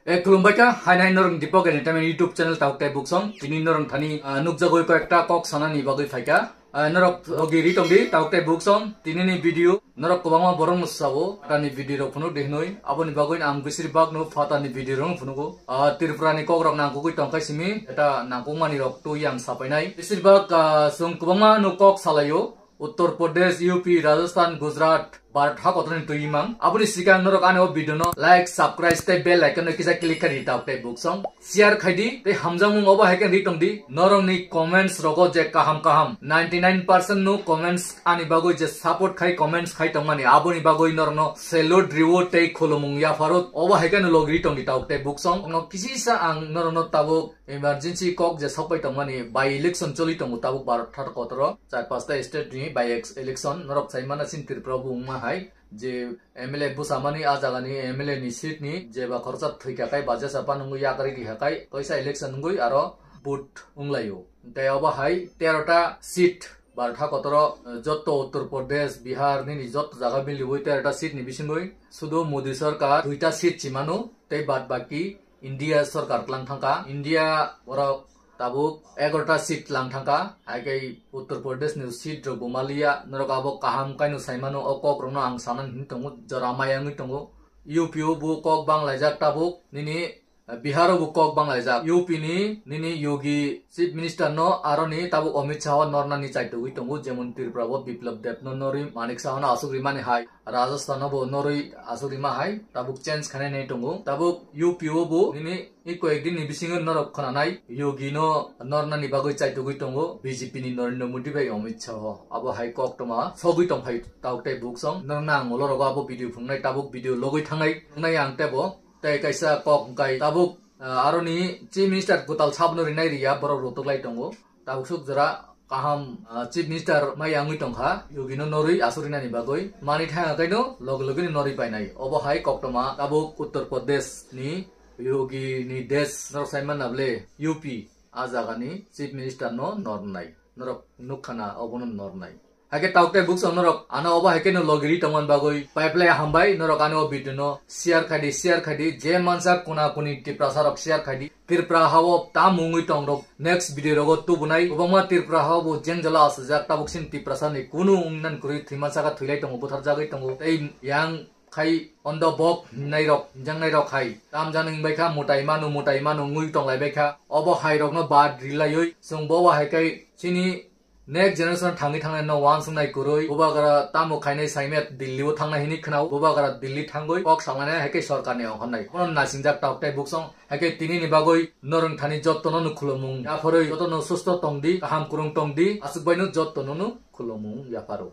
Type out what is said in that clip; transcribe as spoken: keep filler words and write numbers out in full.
E, khulumbai kha, hai nai norong Deepak Entertainment YouTube channel tabuk tei buksong. Tini norong thani, ah, nukjagoi koi ekta kok sanani bagwi phaikha. Ah, norok logi ri tongdi, tabuk tei buksong. Tini ni video, norok kwbangma borok no sao, phatani video rok phunuk di hinui. Aboni bagwi ang bisir bak no phatani video rok phunukgo. Ah, Tripura ni kok rok nangkukwi tongkha simi, eta nangkukmani rok twi ang sapainai. Bisir bak, ah, chwng kwbangma no kok salaio. Uttar Pradesh, U P, Rajasthan, Gujarat, Bharat ha kotorni twi mang. Aboni sikang norok ani o video no like, subscribe tei bell icon no kisa click khai di tabuk tei buksong. Share khai di tei hamjakmung obo hai khe ri tong di. Norok ni comments rogo je kaham kaham ninety nine percent no comments ani bagwi je support khai comments khai tongmani aboni bagwi norok no salute riwo tei khulumung yapharo obo hai khe no log ri tong di tabuk tei buksong. Ono kisisa ang norok no tabuk emergency kok je sokpai tongmani by election choli tongo tabuk Bharat ha kotoro char pasta state ni by ex-, election norok sai mana sin Tripura bo wngma hai je M L A bwsamani a jaga ni M L A ni seat ni jeba khoroksa thwikha khai bajasa pa nungwi yakarwi riha khai toisa election wngwi aro vote wnglaio. Tei obo hai tero ta seat Bharat ha kotoro, eh, jotto Uttar Pradesh, Bihar nini jotto jaga miliwi tero ta seat ni bisingwi sudu Modi sarkar duita seat chimano tei bad baki India sarkar tlang thangkha. India borok tabuk egaroh ta seat lang thangkha. Hai khe Uttar Pradesh ni seat rok bo maliya. Norok abo kaham kaino saimano, o kok rokno ang sana hinwi tongo, jora maya wngwi tongo. U P o bo kok banglaijak tabuk nini, eh, Bihar o bo kok banglaijak. U P ni nini Yogi Chief Minister no aroni tabuk Amit Shah o nornani chaitugwi tongo, jemon Tripura o Biplab Deb no norwi, Manik Saha no aswk rimani hai. Rajasthan o bo norwi aswk rima hai tabuk change khainai nai tongo. Tabuk U P o bo nini i koyek din ni bisingo norok khwnanai Yogi no nornani bagwi chaitugwi tongo B J P ni Narendra Modi bai Amit Shah o. Abo hai koktoma sogwi tongphai tabuk tei buksong. Norna ang ulo rogo abo video phunuknai tabuk video logwi thangnai phunuknai ang tebo. Tei kaisa kok hwnkhe tabuk, ah, aroni Chief Minister kwtal sabno rinai riya borok rotok lai tongo. Tabuk suk jora kaham, ah, Chief Minister mai wngwi tongkha, Yogi no norwi aswk rinani bagwi. Mani thang kaino loge loge ni norwi painai. Obo hai koktoma tabuk Uttar Pradesh ni Yogi ni desh norok sai manna ble U P a jaga ni Chief Minister no nornai. Norok nukha na obono nornai. Hai khe tabuk tei buksong norok ano obo hai khe no logi ri tongmani bagwi pai phlai hambai norok ani o video no share khai di, share khai di. Je mansa kuna kuni Tiprasa rok share khai di. Tripura ha o tam wngwi tong rok next video rogo tubunai. Kwbangma Tripura ha o bo jeng jala asajak, tabuk sin Tiprasa ni kunu wngnan kwrwi thwi mansa kha, thwilai tongo, butharjagwi tongo. Tei yang khai ondo bok hinnairok, hingjaknairok hai. Tam jani wngbaikha, mutai manu, mutai manu wngwi tonglaibaikkha. Obo hairokno bad rilaiwi, chwng bo hai khe chini next generation thangwi thangnai no uansuknai kwrwi. Bubagra tamo khainai saimet Delhi o thangnai hinwi khwnao. Bubagra Delhi thangwi kok sangnai hai khe sorkarni ongkhornai. Bono nasingjak tabuk tei buksong. Hai khe tini ni bagwi norwng thani jotto no no khulumung yapharo, jotto no susto tong di, kaham kwrwng tong di, aswk bai no jotto no no khulumung yapharo.